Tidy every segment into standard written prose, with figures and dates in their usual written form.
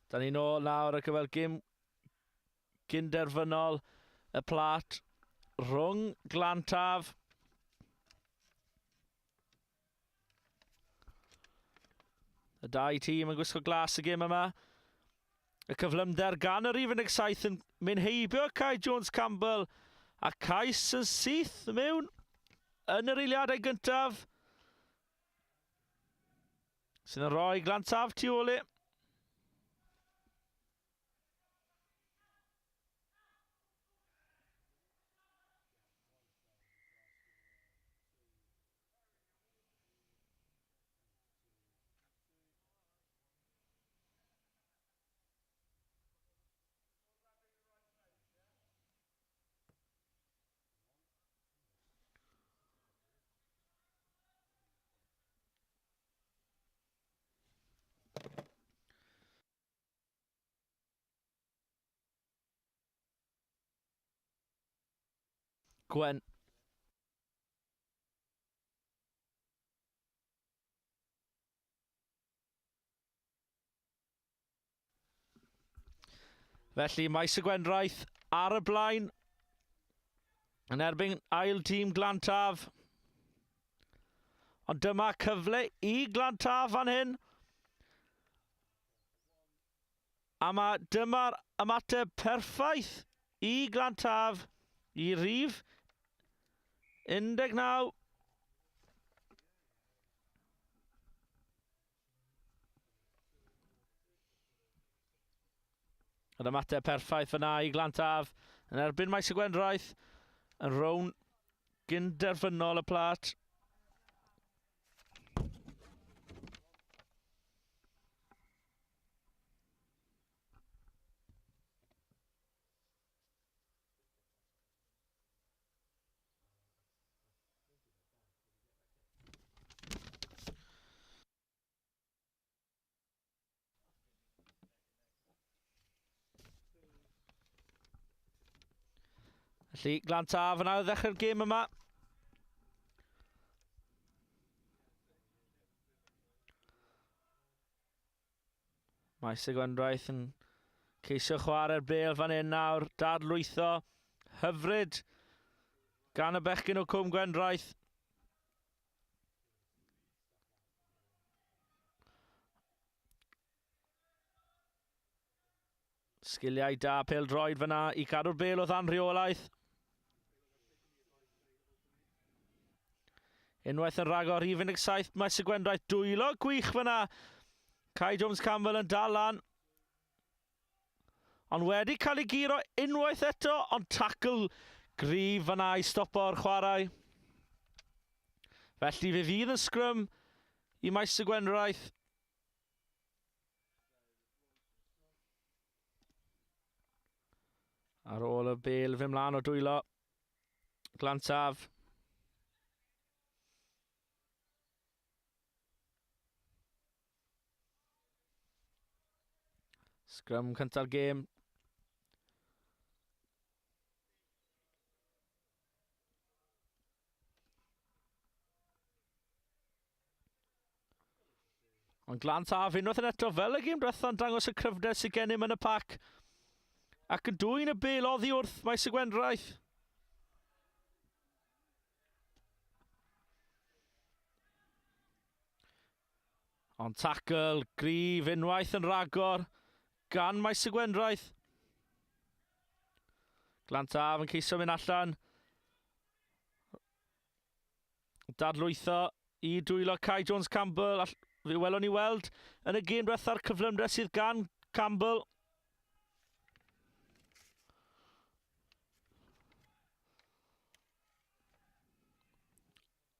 Da ni nôl nawr ar gyfer gym gynderfynol y plat rhwng Glantaf Y dau tîm yn gwisgo glas y gêm yma. Y cyflymder gan y rhif 17 yn mynd heibio Kai Jones Campbell a cais yn syth mewn yn yr eiliadau gyntaf. Sydd yn rhoi Glantaf tu ôl i. Gwen. Felly, Maes y Gwendraeth ar y blaen yn erbyn ail tîm Glantaf. Ond dyma cyfle i Glantaf fan hyn. A mae dyma'r ymateb perffaith i Glantaf i rif 19. Yr ymateb perffaith fyna i Glantaf yn erbyn Maes y Gwendraeth yn rown gynderfynol y plat. Felly, Glan Taf yn ail ddechrau'r gêm yma. Mae Segwendraeth yn ceisio chwarae'r bel fan hyn nawr. Dadlwytho. Hyfryd gan y bechgyn o Cwm Gwendraeth. Sgiliau da pêl-droed fyna i cadw'r bel o ddan rheolaeth. Unwaith yn rhagor, rhif 17, Maes y Gwendraeth, dwylo gwych fyna. Kai Jones Campbell yn dal lan. Ond wedi cael ei guro unwaith eto, ond tacl gryf fyna i stopo'r chwarae. Felly fe fydd yn sgrym i Maes y Gwendraeth. Ar ôl y bel fy mlaen o dwylo. Glantaf. Sgrym cynta'r gêm. Ond Glan Taf unwaith yn eto fel y gêm diwetha'n dangos y cryfder sydd gennym yn y pac. Ac yn dwyn y bel oddi wrth Maes y Gwendraeth. Ond tackle gryf unwaith yn rhagor gan Maes y Gwendraeth. Glan Taf yn ceisio mynd allan. Dadlwytho i dwylo Kai Jones Campbell. All, fe welon ni weld yn y gêm diwetha'r cyflymder sydd gan Campbell.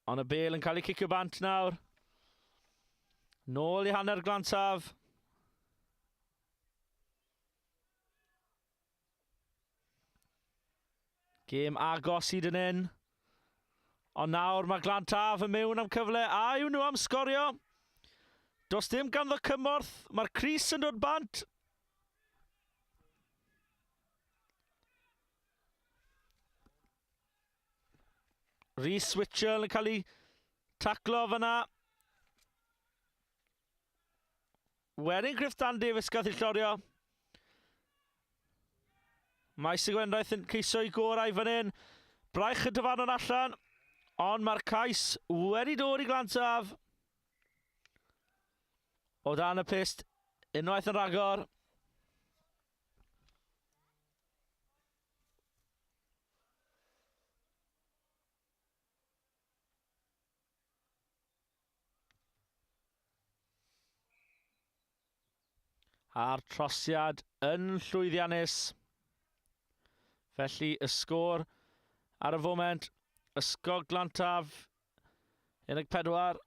Ond y bel yn cael ei cicio bant nawr. Nôl i hanner Glantaf. Gêm agos hyd yn hyn. Ond nawr mae Glan Taf yn mewn am cyfle. A yw nhw am sgorio? Does dim ganddo cymorth. Mae'r Cris yn dod bant. Rhys Witchell yn cael ei taclo fyna. Wedyn Griff Dan Davies gath ei llorio. Mae Sigwendraeth yn ceisio i gorau fan hyn. Braich y dyfarnwr allan, ond mae'r cais wedi dod i Glantaf. O dan y pyst, unwaith yn rhagor. A'r trosiad yn llwyddiannus. Felly y sgôr ar y foment, Ysgol Glantaf 14,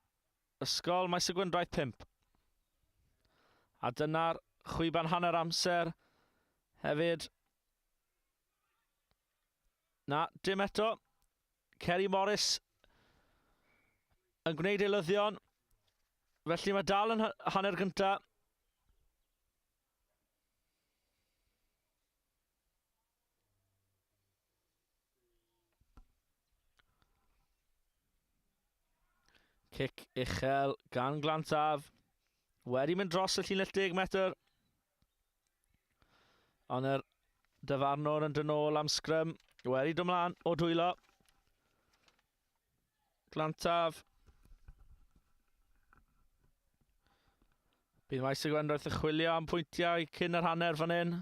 Ysgol Maes y Gwyndraeth 5. A dyna'r chwiban hanner amser hefyd. Na, dim eto. Kerry Morris yn gwneud eilyddion. Felly mae dal yn hanner gynta. Cic uchel gan Glantaf. Wedi mynd dros y llinell 10 metr. Ond yr dyfarnwr yn dod nôl am sgrym. Wedi dod mlaen o dwylo. Glantaf. Bydd Maes y Gwendraeth yn chwilio am pwyntiau cyn yr hanner fan hyn.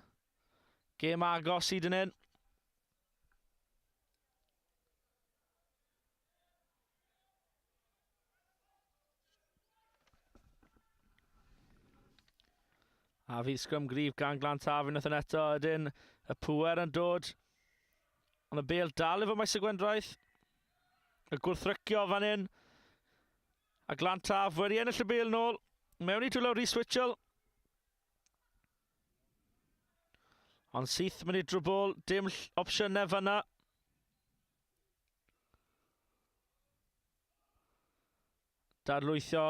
Gêm agos hyd yn hyn. A fydd sgrym gryf gan Glan Taf unwaith yn eto. Ydyn, y pŵer yn dod. Ond y bel dal efo Maes y Gwendraeth. Y gwrthrycio fan hyn. A Glan Taf wedi ennill y bel nôl. Mewn i dwylo Rhys Witchell. Ond syth mynd i drwbl, dim opsiynau fanna. Dadlwytho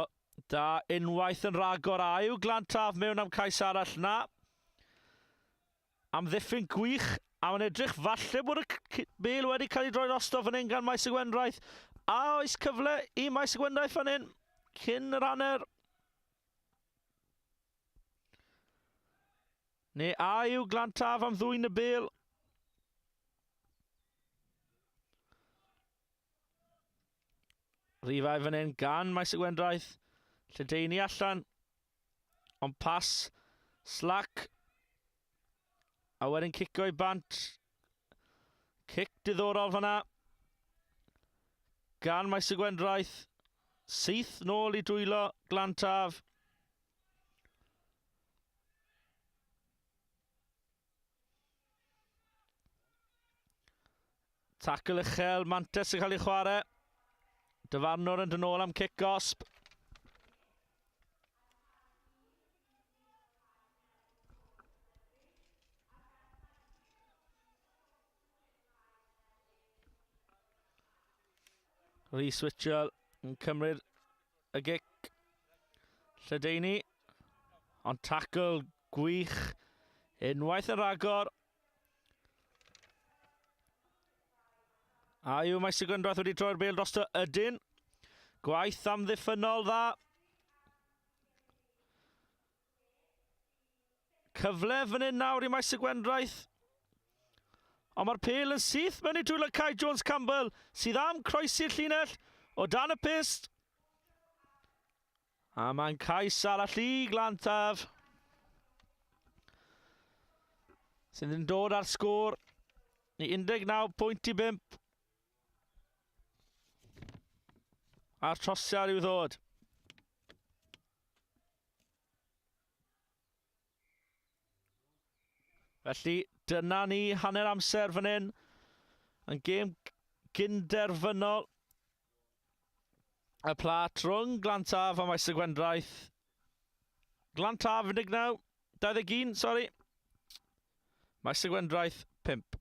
da unwaith yn rhagor a yw Glantaf mewn am cais arall na. Amddiffyn gwych a mae'n edrych falle bod y bel wedi cael ei droi drosto fan hyn gan Maes y Gwendraeth. A oes cyfle i Maes y Gwendraeth fan hyn cyn yr hanner? Neu a yw Glantaf am ddwyn y bel? Rhifau fan hyn gan Maes y Gwendraeth. Lledaenu allan. Ond pas slack. A wedyn cico i bant. Cic diddorol fanna. Gan Maes y Gwendraeth. Syth nôl i dwylo Glantaf. Tackle uchel, Mantes yn cael ei chwarae. Dyfarnwr yn dod nôl am cic gosb. Rhys Witchell yn cymryd y gic lledaenu. Ond tackle gwych unwaith yn rhagor. A yw Maes y Gwendraeth wedi troi'r bel drosto? Ydyn. Gwaith amddiffynnol dda. Cyfle fan hyn nawr i Maes y Gwendraeth. Ond mae'r pel yn syth mewn i dwylo Kai Jones Campbell sydd am croesi'r llinell o dan y pyst. A mae'n cais arall i Glantaf. Sydd yn dod ar sgôr i 19 pwynt i 5. A'r trosiad i'w ddod. Felly, dyna ni hanner amser fan hyn. Yn gêm gynderfynol. Y plat rhwng Glantaf a Maes y Gwendraeth. Glantaf 19, 21, sori. Maes y Gwendraeth 5.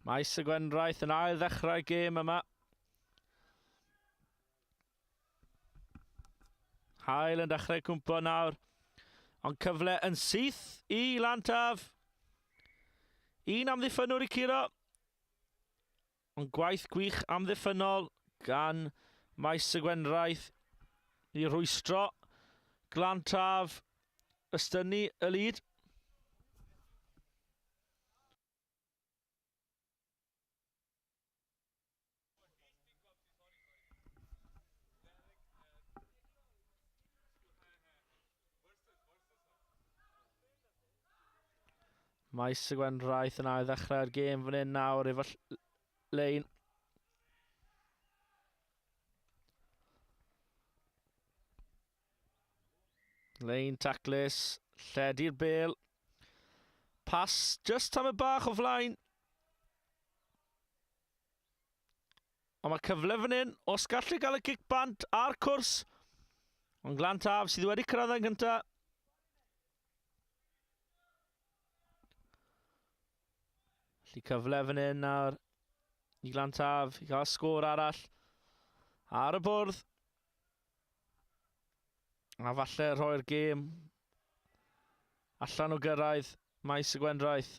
Maes y Gwendraeth yn ail ddechrau gêm yma. Hael yn dechrau cwmpo nawr. Ond cyfle yn syth i Lantaf. Un amddiffynwr i curo. Ond gwaith gwych amddiffynnol gan Maes y Gwendraeth i rwystro Glantaf ystynnu y lid. Maes y Gwendraeth yn ail ddechrau'r gêm fan hyn nawr efo lein. Lein taclus, lledu'r bel. Pas just am y bach o flaen. Ond mae cyfle fan hyn, os gallu gael y gic bant a'r cwrs. Ond Glan Taf sydd wedi cyrraedd yn gyntaf. Felly cyfle fan hyn nawr i Glan Taf i gael sgôr arall ar y bwrdd. A falle rhoi'r gêm allan o gyrraedd maes y Gwendraeth.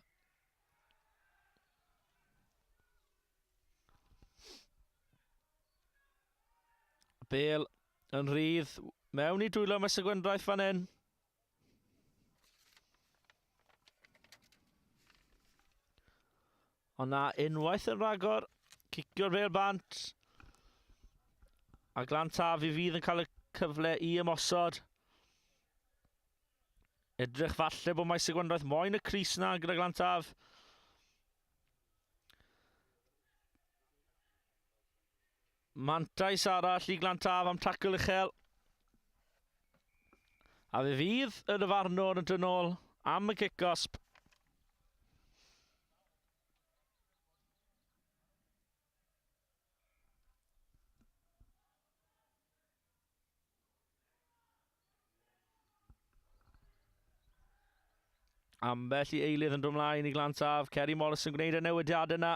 Bale yn rhydd mewn i dwylo maes y Gwendraeth fan hyn. Ond na, unwaith yn rhagor, cicio'r bêl bant. A Glan Taf i fydd yn cael y cyfle i ymosod. Edrych falle bod Maes y Gwendraeth moyn y cris na gyda Glan Taf. Mantais arall i Glan Taf am tacl uchel. A fe fydd y dyfarnwr yn dod nôl am y cic-gosb. Ambell i eilydd yn dod mlaen i Glan Taf. Kerry Morris yn gwneud y newidiadau yna.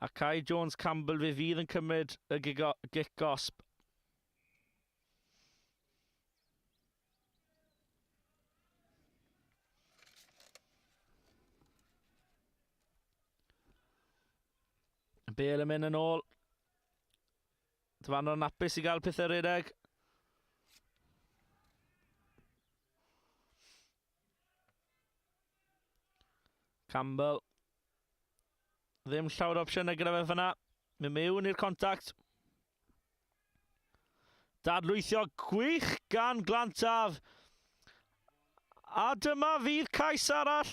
A Kai Jones Campbell fe fydd yn cymryd y gic gosb. Bale yn mynd yn ôl. Dyfarnwr yn apus i gael pethau rhedeg. Campbell. Ddim llawer o opsiynau gyda fe fyna. Mynd mewn i'r contact. Dadlwythio gwych gan Glantaf. A dyma fydd cais arall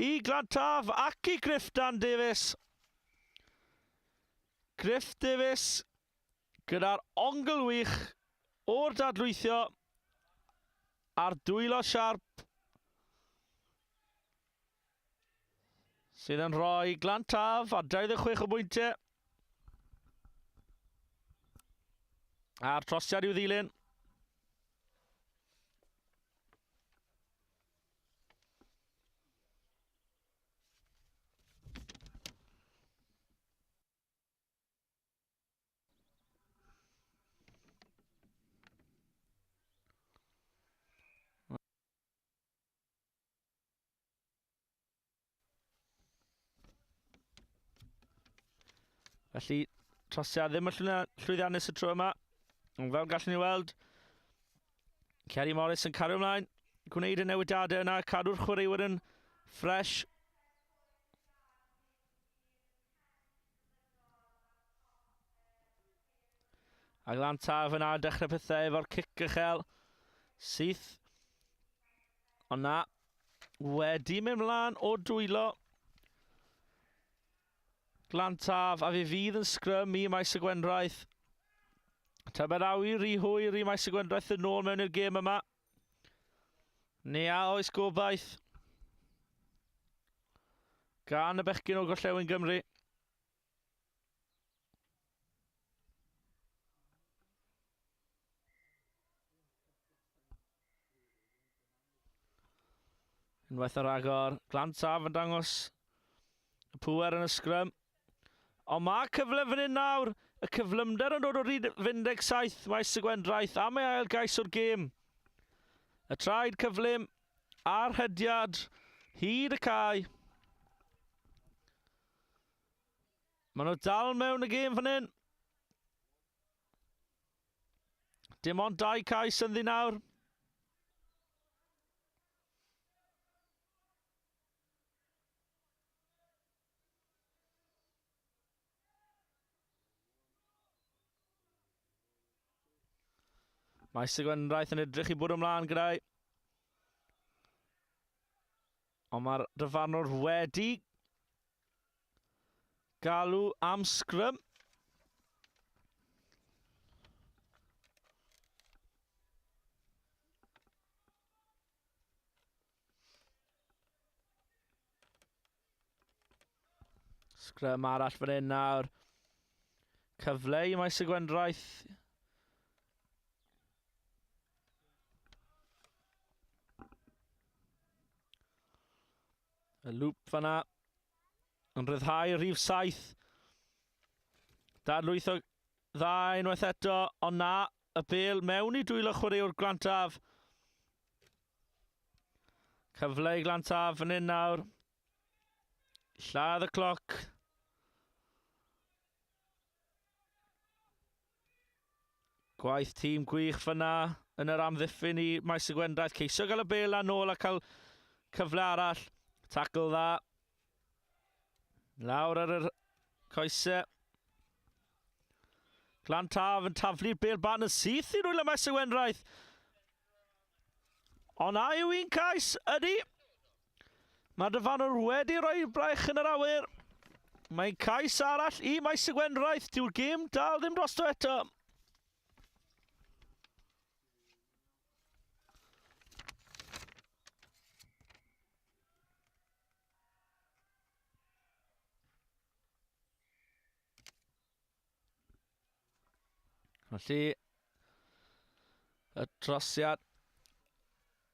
i Glantaf ac i Griff Dan Davies. Griff Davies gyda'r ongl wych o'r dadlwythio a'r dwylo siarp sydd yn rhoi Glantaf ar 26 o bwyntiau. A'r trosiad i'w ddilyn. Felly, trosiad ddim yn llwyddiannus y tro yma. Ond fel gallwn ni weld, Kerry Morris yn cario ymlaen, gwneud y newidiadau yna, cadw'r chwaraewyr yn ffres. A Glan Taf yna dechrau pethau efo'r cic uchel. Syth. Ond na, wedi mynd mlaen o dwylo. Glan Taf, a fe fydd yn sgrym i Maes y Gwendraeth. Tybed aw i rhy hwyr i Maes y Gwendraeth yn ôl mewn i'r gêm yma. Neu a oes gobaith gan y bechgyn o Gorllewin Gymru. Unwaith yn rhagor, Glan Taf yn dangos y pŵer yn y sgrym. Ond mae cyfle fan hyn nawr. Y cyflymder yn dod o ryd 17 Maes y Gwendraeth am ei ail gais o'r gêm. Y traed cyflym a'r rhediad hyd y cae. Maen nhw dal mewn y gêm fan hyn. Dim ond dau cais ynddi nawr. Mae Segwendraeth yn edrych i bwrw ymlaen gyda'i. Ond mae'r dyfarnwr wedi galw am sgrym. Sgrym arall fan hyn nawr. Cyfle i Maes y Gwendraeth. Y lŵp fanna yn rhyddhau rhif 7. Dadlwytho dda unwaith eto, ond na, y bel mewn i dwylo chwaraewr Glantaf. Cyfle i Glantaf fan hyn nawr. Lladd y cloc. Gwaith tîm gwych fyna yn yr amddiffyn i Maes y Gwendraeth. Ceisio gael y bel a nôl a cael cyfle arall. Tackle dda. Lawr ar yr coesau. Glan Taf yn taflu'r bel ban yn syth i rwyle Maes y Gwendraeth. Ond a yw un cais? Ydy. Mae'r dyfarnwr wedi rhoi braich yn yr awyr. Mae'n cais arall i Maes y Gwendraeth. Dyw'r gêm dal ddim drosto eto. Felly, y trosiad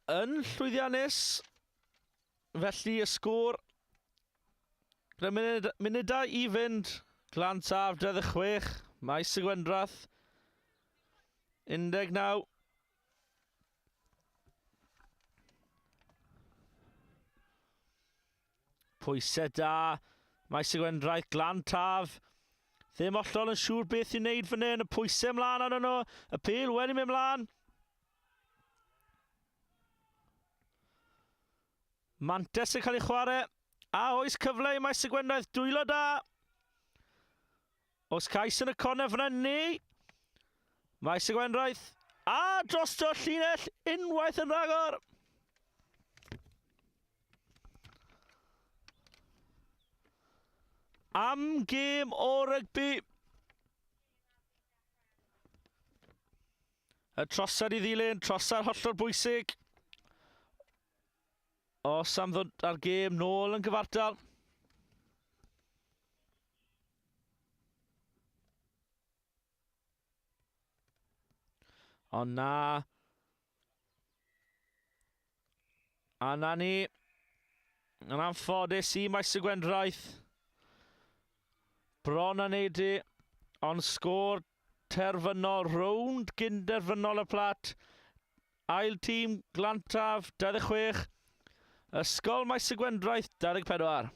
yn llwyddiannus. Felly, y sgôr gyda munud, munudau i fynd. Glan Taf 26, Maes y Gwendraeth 19. Pwysau da. Maes y Gwendraeth, Glan Taf. Ddim hollol yn siŵr beth i wneud fan hyn. Y pwysau ymlaen arno nhw. Y pil wedi mynd mlaen. Mantes yn cael ei chwarae. A oes cyfle i Maes y Gwendraeth. Dwylo da. Os cais yn y corner fyna neu Maes y Gwendraeth a drosto llinell unwaith yn rhagor. Am gêm o rygbi. Y trosad i ddilyn, trosad hollol bwysig. Os am ddod â'r gêm nôl yn gyfartal. Ond na. A na ni. Yn anffodus i Maes y Gwendraeth. Bron a neud i, ond sgôr terfynol, rownd gynderfynol y plat. Ail tîm Glantaf 26, Ysgol Maes y Gwendraeth 24.